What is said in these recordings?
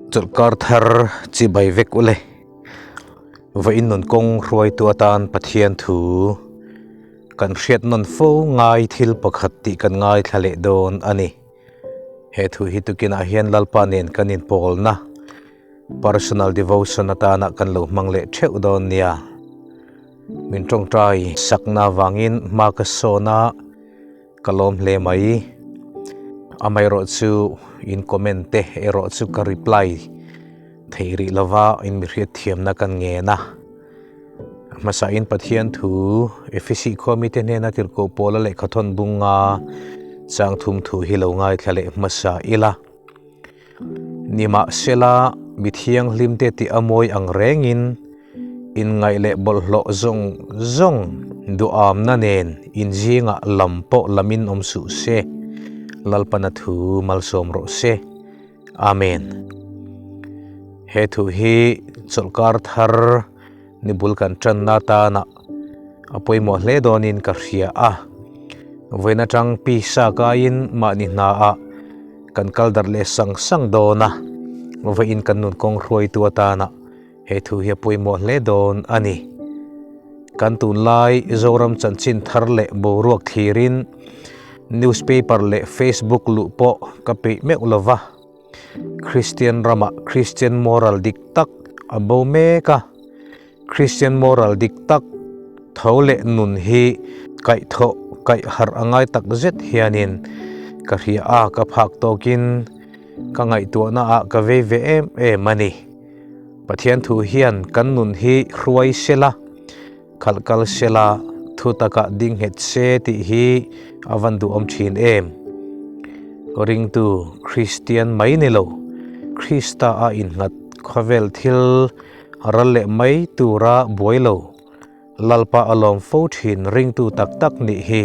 Chawlhkar thar chibai vek ule. Vawiin nun kawng hruaitu atan Pathian thu kan hriat nawn fo ngai thil pakhat tih kan ngaithla leh dawn a ni. He thu hi tukinah hian Lalpa nen kan inpawlna personal devotion atana kan lo hmang leh theuh dawn nia. Min tawngtai sakna avangin hma ka sawn a. Ka lawm hle mai. Amaherawh chu in comment te erawh chu ka reply thei rih lova in mi hriat thiamna kan ngen a. Hmasa in Pathian thu Efesi khua mite hnena tirhkoh Paula lehkha thawn bunga chang thum thu hi lo ngaithla leh hmasa ila. Nimahsela, mi thianghlimte tih a mawi ang rengin inngaih leh bawlhhlawh zawng zawng duhamna nen inzingah lam pawh lamin awm suh se, Lalpana thu malsawm rawh se. Amen. He thu hi chawlhkar thar ni bul kan tanna atana a pawimawh hle dawnin ka hria a. Vawiin atang pisa kaiin mahni hnaah kan kal darh leh sang sang dawn a, vawiin kan nun kawng hruaitu atana he thu hi a pawimawh hle dawn a ni. Kan tunlai Zoram chanchin thar leh boruak thlirin newspaper leh Facebook luh pawh ka peih meuh lova. Kristian ramah Kristian moral dik tak a bo mek a, Kristian moral dik tak tho leh nun hi kaihthawh kaih harh a ngai tak zet hianin ka hria a, ka phak tawkin ka ngaihtuahna ah ka vei ve em em a ni. Pathian thu hian kan nun hi hruai sela, khalh kal sela, thu takah ding nghet se tih hi a van duhawm thin em? Ringtu Kristian mai ni lo, Krista a innghat khawvel thil ral leh mai tura buai lo, Lalpa a lawm fo thin ringtu tak tak nih hi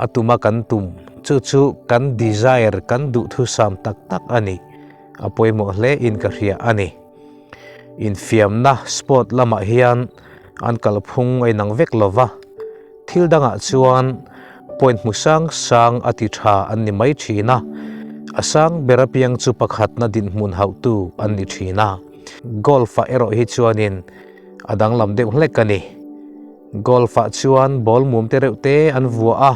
a tuma kan tum, chu chu kan desire, kan duhthusam tak tak a ni, a pawimawh hle in ka hria a ni. Infiamna sport lamah hian an kalphung a inang vek lo va, thil dangah chuan point hmu sang sang a ti tha an ni mai thin a, a sang ber apiang chu pakhatna dinhmun hauhtu an ni thin a. Golf-ah erawh hi chuanin a danglam deuh hlek a ni. Golf-ah chuan ball mum te reuh te an vuah a,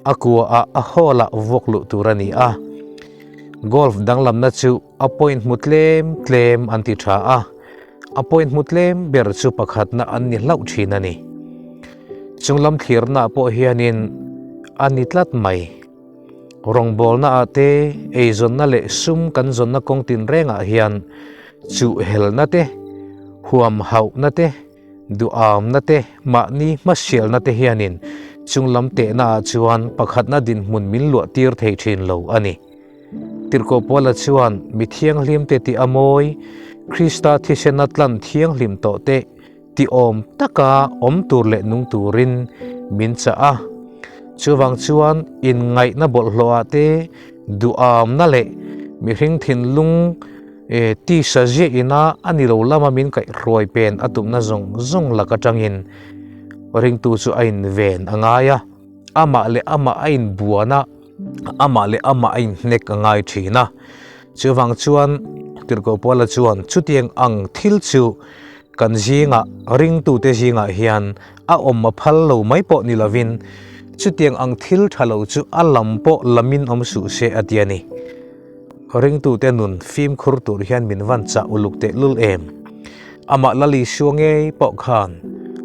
a kuaah a hall-ah vuak luh tur a ni a. Golf danglamna chu A point hmu tlem tlem an ti tha a, a point hmu tlem ber chu pakhatna an ni hlauh thin a ni. Chunglam thlirnaah pawh hianin a ni tlat mai. Rawngbawlnaah te, eizawnna leh sum kan zawnna kawng tinrengah hian chuhhelna te, huamhauhna te, Duhamna te, mahni hmasialna te hianin chunglam tehnaah chuan pakhatna dinhmun min luah tir thei thin lo a ni. Tirhkoh Paula chuan mi thianghlimte tih a mawi, Krista thisena tlan thianghlim tawh te ti awm taka awm tur leh nung turin min chah a. Chuvang chuan inngaihna bawlhhlawhah te duhamna leh mihring thinlung E, tisa ziah ina a ni lo lama min kaihhruai pen a tumna zawng zawng lak atangin ringtu chu a inven a ngai a, amah leh amah a inbuan a, amah leh amah a inhnek a ngai thin a. Chuvang chuan Tirhkoh Paula chuan chutiang ang thil chu kan zingah, ringtute zingah hian a awm a phal lo mai pawh ni lovin chutiang ang thil tha lo chu a lam pawh lamin awm suh se a ti a ni. Ringtute nun fimkhur tur hian min van chah uluk teh lul em? Amah Lal Isua ngei pawh khan,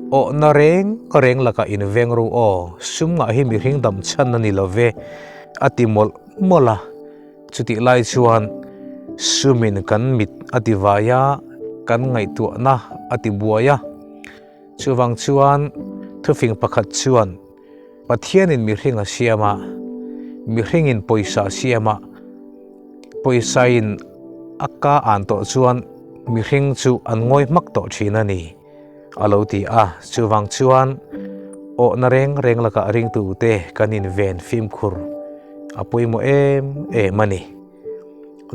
Awhna reng reng lakah in veng ru aw, sum ngah hi mihring dam chhan a ni lo ve, a ti mawlh mawlh a. Chutih lai chuan sumin kan mit a ti vai a, kan ngaihtuahna a ti buai a. Chuvang chuan thufing pakhat chuan, Pathianin mihring a siam a, mihringin pawisa a siam a, pawisain a ka an tawh chuan mihring chu an ngawi hmak tawh thin a ni, a lo ti a. Chuvang chuan awhna reng reng lakah ringtute kan inven fimkhur a pawimawh em em a ni.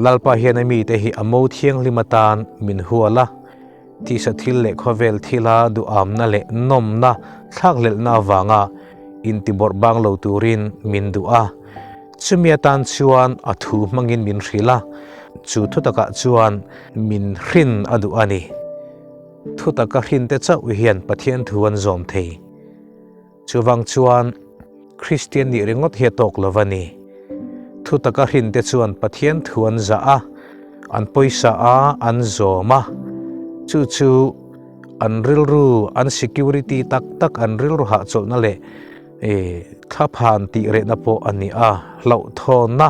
Lalpa hian a mite hi a mo thianghlim atan min hual a. Tisa thil leh khawvel thila duhamna leh nawmna thlakhlelhna avanga intibawrh bang lo turin min duh a. Chumi atan chuan a thu hmangin min hrilh a. Chu thutakah chuan min hrin a duh a ni. Thutaka hrinte chauh hian Pathian thu an zawm thei. Chuvang chuan Kristian nih ringawt hi a tawk lo va ni. Thutaka hrinte chuan Pathian thu an zah a, an pawisa a, an zawm a. Chu chu an rilru, an security tak tak, an rilru hahchawlhna leh thlaphan tih rehna pawh a ni a. Hlauhthawnna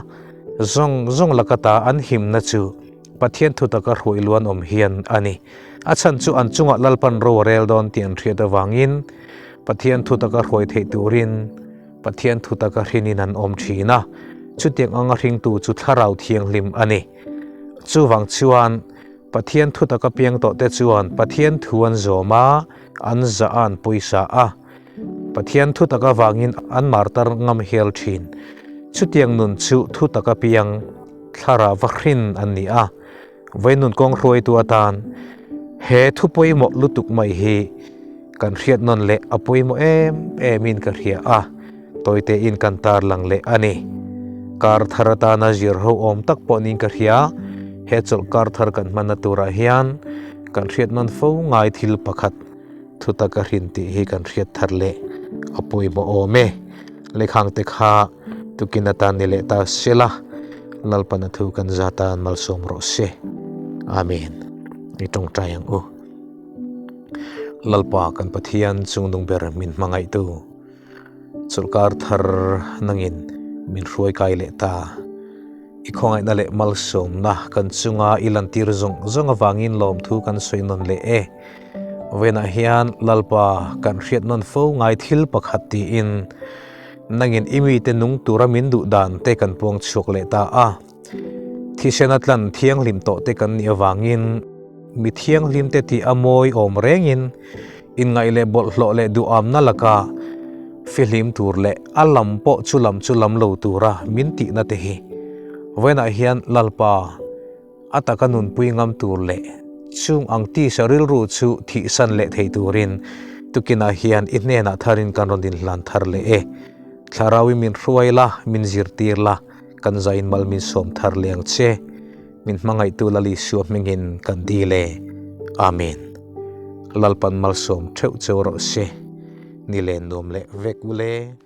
zawng zawng laka ta an himna chu Pathian thutaka hruai luan awm hian a ni. A chhan chu an chungah Lalpan ro a rel dawn tih an hriat avangin Pathian thutaka hruai theih turin Pathian thutaka hrinin an awm thin a, chutiang anga hringtu chu Thlarau Thianghlim a ni. Chuvang chuan Pathian thutaka piang tawhte chuan Pathian thu an zawm a, an zah a, an pawisa a. Pathian thutak avangin an martar ngam hial thin. Chutiang nun chu thutaka piang Thlarau va hrin an ni a. Vainun kawng hruaitu atan he thu pawimawh lutuk mai hi kan hriat nawn leh a pawimawh em emin ka hria a, tawitein kan tarlang leh a ni. Kar thar atana zir ho awm tak pawh niin ka hria, he chawlh kar thar kan hmanna turah hian kan hriat nawn fo ngai thil pakhat thu taka hrin tih hi kan hriat thar leh a pawimawh awm e. Lekhangte kha tukin atan ni leh ta sela, Lalpan a thu kan za tan malsawm rawh se. Amen. I tawngtai ang u. Lalpa kan Pathian chungnung ber min hmangaihtu, chawlhkar thar nangin min hruai kai leh ta. I khawngaihna leh malsawmna kan chunga i lantir zawng zawng avangin lawmthu kan sawi nawn leh e. Vawiinah hian Lalpa kan hriat nawn fo ngai thil pakhat tiin nangin i mite nung tura min duh dan te kan puang chhuak leh ta a. Thisen a tlan thianghlim tawh te kan nih avangin mi thianghlim te tih a mawi awm rengin inngaih leh bawlhhlawh leh duhamna laka fihlim tur leh a lam pawh chu lam chu lam lo tura min tihna te hi vawiinah hian Lalpa A taka nunpui ngam tur leh chung ang tisa rilru chu thihsan leh thei turin tukinah hian i hnenah tharin kan rawn inhlan thar leh e. Thlarauin min hruai la, min zirtir la, kan zain mal min sawm thar leh ang che. Min hmangaihtu Lal Isua hmingin kan dil e. Amen. Lalpan malsawm theuh cheu rawh se. Ni len nuam leh vek ule.